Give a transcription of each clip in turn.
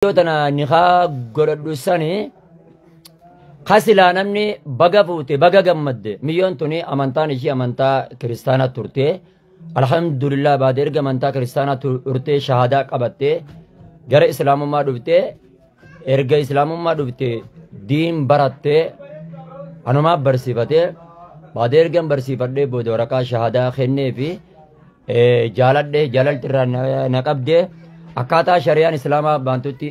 Tana nikaa godhadhu sani kasilaa namni baga fuute baga gammadde. Miyyoon tuni amantaan ishii amantaa kiristaanaa turte. Alhamdulillah, baade erga amantaa kiristaanaa turte shahadaa qabatte gara islaamummaa dhufte. Erga islaamummaa dhufte diin baratte, anumaaf barsiifate. Baade ergan barsiifadhee booda waraqaa shahadaa kennee fi jaaladhe, jaalalti irraa na qabde, akkaataa shari'aan islaamaa baantutti.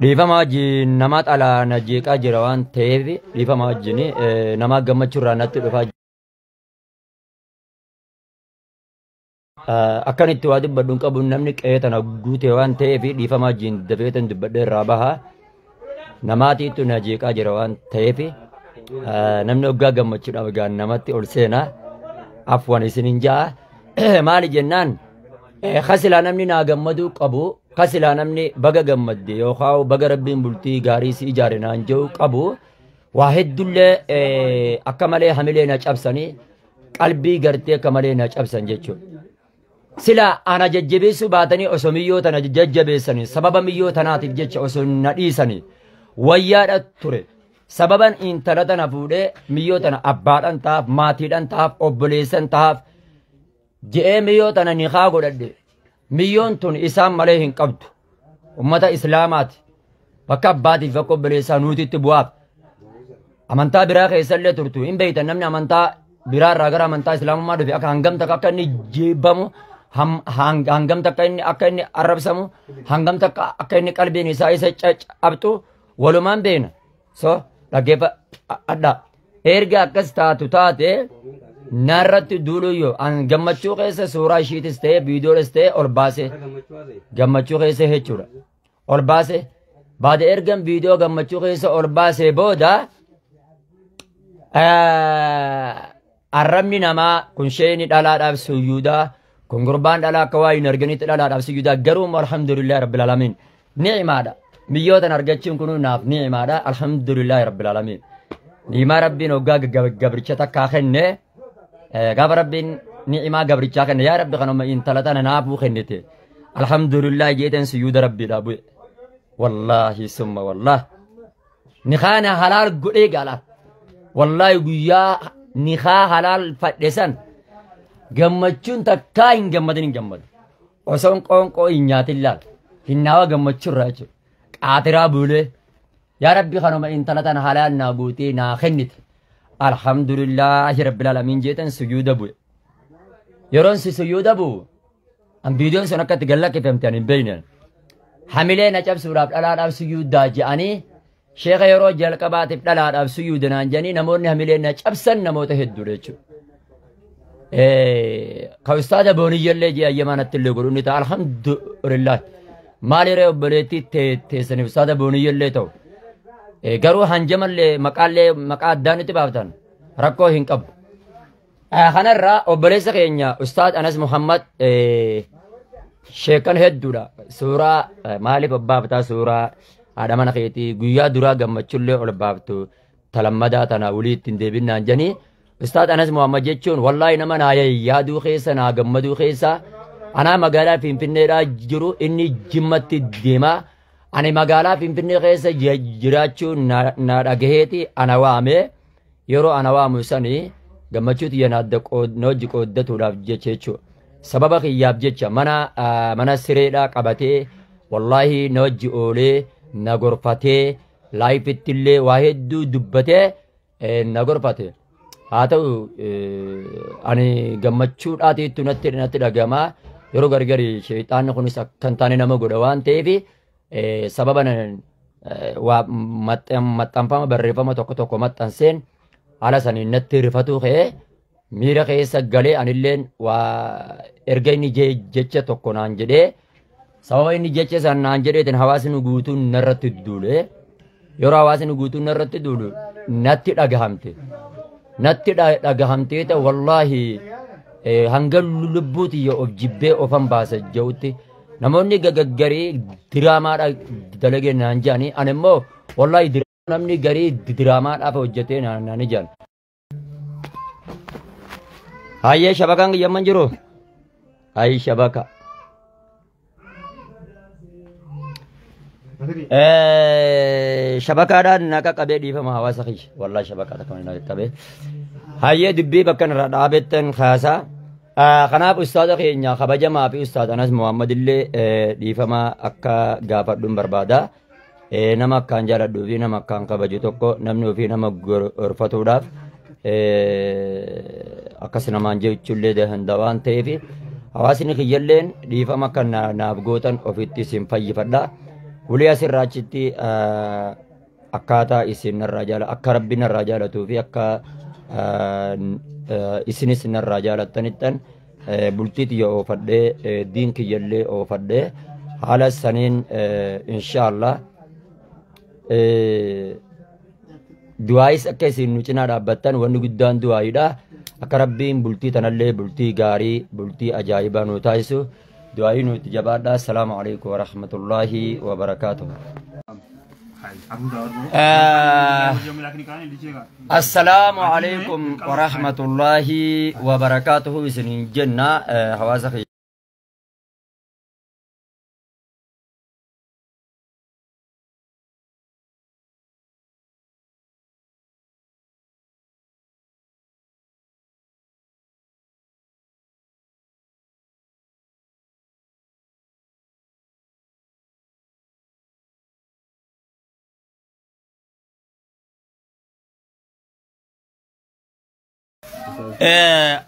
Dhiifama wajjin, nama xalaa na jeeqaa jira waan ta'eef dhiifama wajjin, nama gammachuu irraa natti dhufaa. Akkan itti waa dubbadhu hin qabu, namni qe'ee tana guute waan ta'eef dhiifama wajjin dafeetan dubbadhee irraa baha. Namaatiitu na jeeqaa jira waan ta'eef, namni hoggaa gammachuudhaaf egaa namatti ol seena. Afwan isinin ja'a. Maali jennaan, kasilaa namni naa gammaduu qabu, kasilaa namni baga gammadde yookaan baga rabbiin bultii gaarii si ijaare naan jedhu qabu, waa hedduullee akka malee hamilee na cabsanii, qalbii gartee akka malee na cabsan jechuudha. Sila ana jajjabeessuu baatanii osoo miyyoo tana jajjabeessanii, sababa miyyoo tanaatiif jecha osoo na dhiisanii wayyaadha ture. Sababan intala tana fuudhee miyyoo tana abbaadhaan ta'aaf, maatiidhaan ta'aaf, obboleessan ta'aaf je'ee miyyoo tana nikaa godhadhe. Miyyoon tun isaan malee hin qabdu. Ummata islaamaati. Bakka abbaatiif bakka obboleessaa nuutitti bu'aaf. Amantaa biraa keessallee turtu hin beektan, namni amantaa biraa irraa gara amantaa islaamummaa dhufe akka hangam takka akka inni jibbamu, hangam takka inni akka inni arrabsamu, hangam takka akka inni qalbiin isaa isa cabxu walumaan beekna. So dhaggeeffa adda. Erga akkas taatu taate narratti duuluyyoo an gammachuu keessa suuraa ishiitis ta'e viidiyoonis ta'e ol baase, gammachuu keessa jechuudha. Ol baase baade, ergan viidiyoo gammachuu keessa ol baase booda arrabni namaa kun sheeni dhalaadhaaf suyyuudaa, kun gurbaan dhalaa akka waa hin arganitti dhalaadhaaf suyyuudaa. Garuu alhamdulillahi rabbil alamin, ni'imaadha. Miyyootan argachuun kun naaf ni'imaadha. Alhamdulillahi rabbil alamin. Ni'imaa rabbiin hoggaa gabricha takkaa kenne, gaafa rabbiin ni'imaa gabrichaa kenne, yaa rabbi kanuma intala tana naafuu kennite, alhamdulillahi jeeten suyyuuda rabbiidhaa bu'e. Wallaahi summa wallahi. Nikaana halaal godhee gaala. Wallaahi guyyaa nikaa halaal fadhe san gammachuun takkaa hin gammadin hin gammadu. Osoon qoonqoo hin nyaatin laal. Hinnaawa gammachuurraa jechuudha. Qaatiraa buulee. Yaa rabbi kanuma intala tana halaal naa guutee naa kennite. Alhamdulillahi rabbil alamin jeetan sujuuda bu'e. Yeroon si sujuuda bu'u an viidiyoon sun akka itti gallakkifamte an hin beekne. Hamilee na cabsuudhaaf dhalaadhaaf sujuudaa je'anii, sheeka yeroo jalqabaatiif dhalaadhaaf sujuuda naan jedhanii namoonni hamilee na cabsan namoota hedduudha jechuudha. Ka ustaada booniyyallee ji'a ayyamaa natti illee godhu ni ta'a, alhamdulillah. Maali ree obboleettii teessaniif ustaada booniyyallee ta'u. Garuu hanjamallee maqaallee maqaa addaa nutti baaftan rakkoo hin qabu. Kanarraa obboleessa keenya ustaad Anas Muhammad sheekan hedduudha. Suuraa maaliif obbaaftaa, suuraa haadha mana keetii guyyaa duraa gammachuullee ol baaftu talammadaa tana walii ittiin deebinnaan jedhanii. Ustaad Anas Muhammad jechuun wallaahi nama naa yaaduu keessa naa gammaduu keessa, anaa magaalaa Finfinneedhaa jiru, inni Jimmatti deemaa, ani magaalaa Finfinnee keessa jiraachuu na dhagaheeti ana waame. Yeroo ana waamu sanii gammachuu xiyya na adda na wajji qooddatuudhaaf jecha jechuudha. Sababa kiyyaaf jecha mana sireedhaa qabatee wallaahi na wajji oolee na gorfatee, laayifitti illee waa hedduu dubbatee na gorfate. Haa ta'u, ani gammachuudhaatiitu natti dhagama. Yeroo gargari sheexaanni kunis akka hin taane nama godha waan ta'eef, sababa waa maxxanfama barreeffama tokko tokko maxxanseen haala saniin natti rifatuu ka'ee miira keessa galee, anilleen waa erga inni jecha tokko naan jedhee, sababa inni jecha san naan jedheetiin hawaasni guutuun narratti duule. Yeroo hawaasni guutuun narratti duulu Natti dhagahamte. Natti dhagahamtee ta'e wallaahi hanga lubbuuti of jibbee ofan baasa jehutti namoonni gaggarii diraamaadha dalagee naan jedhanii ani immoo wallaahi namni garii diraamaadhaaf hojjetee naan jedhan. Hayyee shabakaan yamman jiru? Hayi shabaka. Shabakaadhaan naqa qabee dhiifama hawaasa kiyya. Wallaahi shabakaa takka naqa qabee. Hayyee dubbii bakka irraa dhaabettan kaasaa. Kanaaf ustaaza keenya kabajamaa fi ustaaz Anas Muhammad illee dhiifama akka gaafadhuun barbaada. Nama akkaan jaaladhuu fi nama akkaan kabaju tokko namni ofii nama gorfatuudhaaf akkas namaan jechuullee danda'a waan ta'eef hawaasni kiyyalleen dhiifama akka naaf gootan ofitti isin fayyifadha. Ulii asirraa achitti akkaataa isin narraa jaala akka rabbi narraa jaalatuu fi akka isinis narraa jaalatanittan bultii tiyya oofadhee diin kiyyallee oofadhee haala saniin inshaallah du'aayis akka isin nu cinaa dhaabbattan wanni guddaan du'aayidha. Akka rabbiin bultii tanallee bultii gaarii bultii ajaa'ibaa nu taasisu du'aayii nuti jabaadha. Assalaamu alaikum warahmatullaahi wabarakaatuh. Assalaamu alaikum warahmatullaahi wabarakaatuhu isiniin jenna hawaasa kiyya.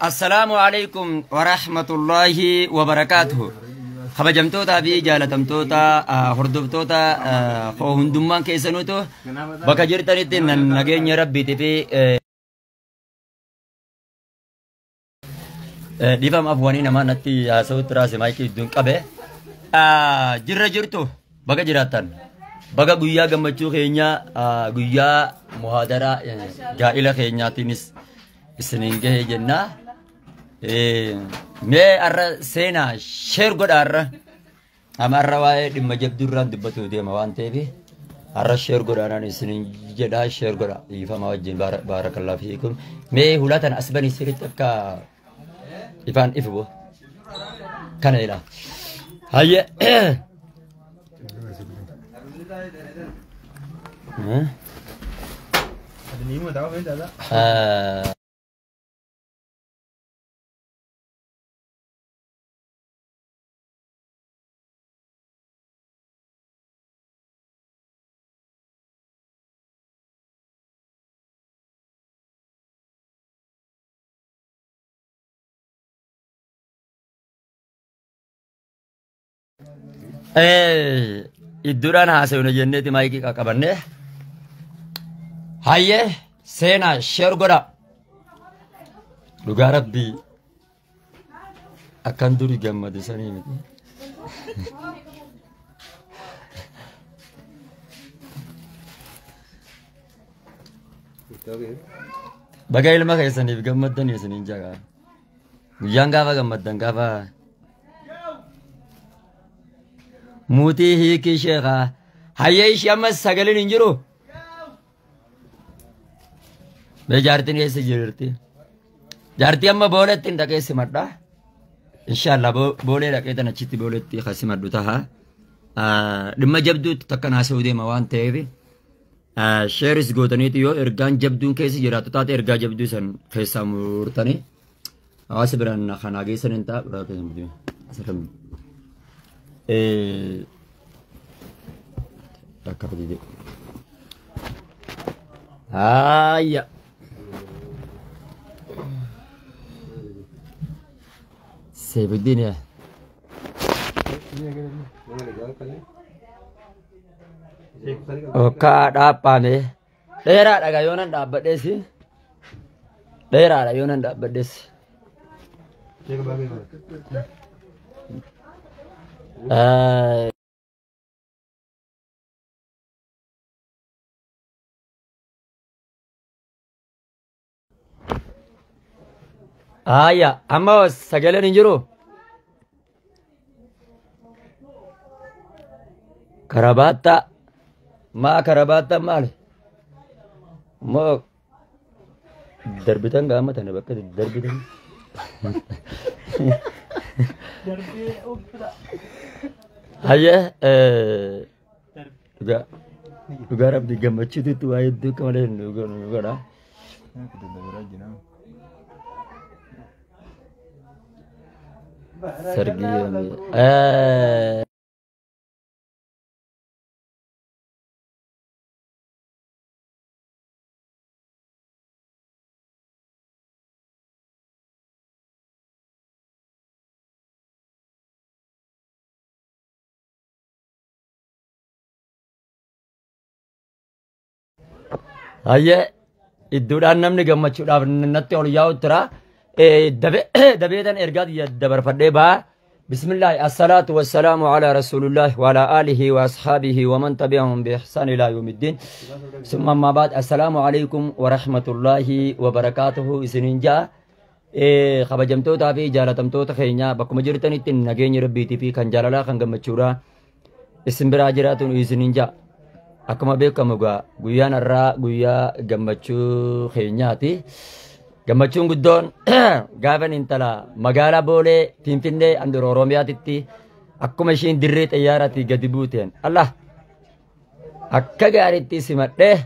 Assalaamu alaikum warahmatullaahi wabarakaatuhu. Kabajamtoota fi jaalatamtoota hordoftoota hundummaan keessanuutu bakka jirtanitti nageenya rabbiitii fi dhiifama afwanii namaa natti haasa'utti raase maayikii iddoon qabe. Jirra jirtu bakka jiraattan baga guyyaa gammachuu keenyaa guyyaa muhaadaraa gaa'ila keenyaatiinis isiniin gahee jennaa. Mee arra seenaa sheer godha arra. Amma arra waa'ee dhimma jabduu irraan dubbatu deema waan ta'eef arra sheer godha naan isiniin jedhaa sheer godha dhiifama wajjin baarakallaa fiikum. Mee hulaa tana as banii sirriitti akka ifaan ifu boo. Kana ilaa. Hayyee. Iddoodhaan haasawina jenneeti maayikii qaqqabanne. Hayyee seenaa sheer godha. Dhugaa rabbii akkan duri gammadu sanii miti. Baga ilma keessaniif gammaddanii isiniin jagaa. Guyyaan gaafa gammaddan gaafa muutii hiikii sheekaa. Hayyee ishee ammas sagaleen hin jiru. Mee jaartiin eessa jirti? Jaartii amma booletti hin dhaqee simadha. Inshaallah boolee dhaqee tan achitti booletti kan simadhu taha. Dhimma jabduutti takka naasa'uu deema waan ta'eef. Sheeris gootaniitu yoo ergaan jabduun keessa jiraatu taate ergaa jabduu san keessaa murtanii hawaasa biraan kanaa geessan hin ta'a biraa keessa murtanii. Akka fedhe. Hayya. Seyfuddin ya. Okkaa dhaabbaame. Dheeraadha gaa yoonan dhaabbadheesi. Dheeraadha yoonan dhaabbadheesi. Aya, amma sagaleen hin jiru. Karabaattaa. Maa karabaattaa maali? Moo darbitan gaama tana bakka darbitan. Hayyee dhugaa dhugaa rabbi gammachuutu waa hedduu akka malee nu godha. Sargii Hayyee iddoodhaan namni gammachuudhaaf natti ol yaa'u tura. Dabeetan ergaa dabarfadhee ba'a. Bismillaahi assalaatu wassalaamu alaa rasuulillahi wa alaa aalihi wa ashaabihi wa man tabi'ahum bi ihsaan ilaa yawmiddiin. Summa ammaa baad assalaamu alaikum wa rahmatullaahi wa barakaatuhu isiniin ja'a. Kabajamtootaa fi jaalatamtoota keenya bakkuma jirtanitti nageenyi rabbiitii fi kan jaalalaa kan gammachuudha isin biraa jiraatuun isiniin ja'a. Akkuma beekamu egaa guyyaan har'aa guyyaa gammachuu keenyaati. Gammachuun guddoon gaafa intala magaalaa Boolee Finfinnee handhuura Oromiyaatitti akkuma ishiin dirree xiyyaaraatii gadi buuteen Allah akka gaariitti simadhee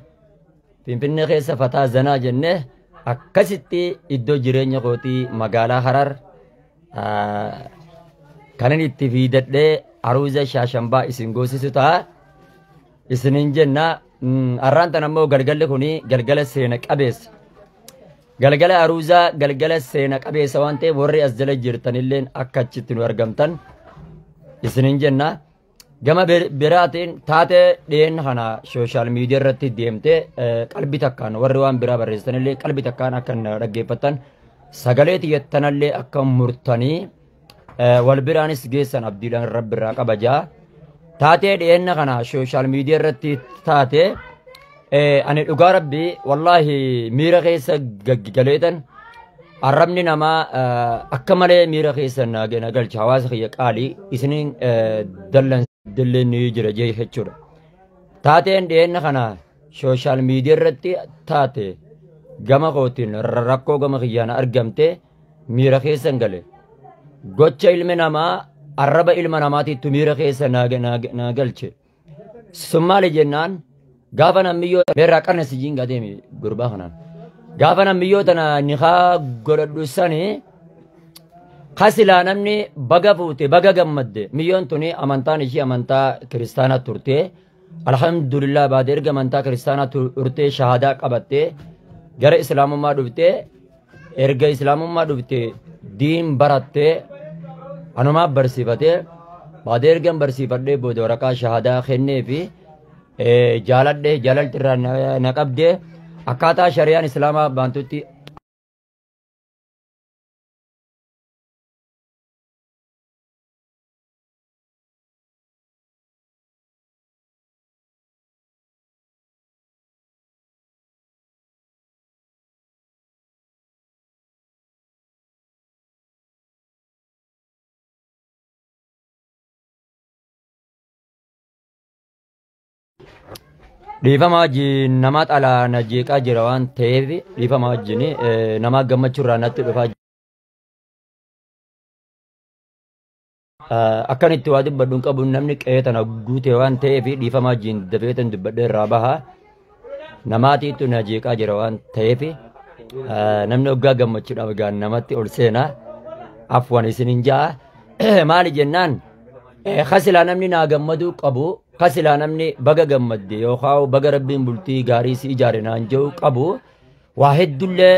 Finfinnee keessa fataa zanaa jennee akkasitti iddoo jireenya kootii magaalaa Harar kanan itti fiidadhee aruuza shaashambaa isin goosisu ta'a. Isinin jenna arraan tan ammoo galgalli kuni galgala seena qabeessa. Galgala aruuzaa galgala seena qabeessa waan ta'eef warri as jala jirtanilleen akka achitti nu argamtan isinin jenna. Gama biraatiin taatee dhiyeen kana sooshaal miidiyaa irratti deemtee qalbii takkaan warri waan biraa barreessanillee qalbii takkaan akka dhaggeeffattan sagalee xiyyeettanallee akka murtanii wal biraanis geessan abdiidhaan rabbi irraa kabajaa. Taatee dhiyeenna kana sooshaal miidiyaa irratti taate ani dhugaa rabbi wallaahi miira keessa galeetan arrabni namaa akka malee miira keessa na galcha hawaasa kiyya qaalii isiniin dallan dilleen ni jira jechuudha. Taateen dhiyeenna kana sooshaal miidiyaa irratti taate gama kootiin rakkoo gama kiyyaan argamte miira keessan gale. Gocha ilmi namaa arraba ilma namaatiitu miira keessa na galche. Sun maali jennaan gaafa nammiyyoo meerraa qarna sijiin gadeemi gurbaa kanaan. Gaafa nammiyyoo tana nikaa godhadhu sani kasilaa namni baga fuute baga gammadde miyyoon tuni amantaan ishii amantaa kiristaanaa turte. Alhamdulillah baade erga amantaa kiristaanaa turte shahadaa qabatte gara islaamummaa dhufte erga islaamummaa dhufte diin baratte anumaaf barsiifatee baadee ergan barsiifadhee booda waraqaa shahadaa kennee fi jaaladhe jaalalti irraa na qabdee akkaataa shari'aan islaamaa baantutti dhiifama wajjin nama xalaa na jeeqaa jira waan ta'eef dhiifama wajjin nama gammachuu irraa natti dhufaa akkan itti waa dubbadhu hin qabu namni qe'ee tana guute waan ta'eef dhiifama wajjin dafeetan dubbadhee irraa baha. Namaatiitu na jeeqaa jira waan ta'eef namni hoggaa gammachuudhaaf egaa namatti ol seena afwan isinin ja'a. Maali jennaan kasilaa namni naa gammaduu qabu kasilaa namni baga gammadde yookaan baga rabbiin bultii gaarii si ijaare naan jedhu qabu waa heddullee.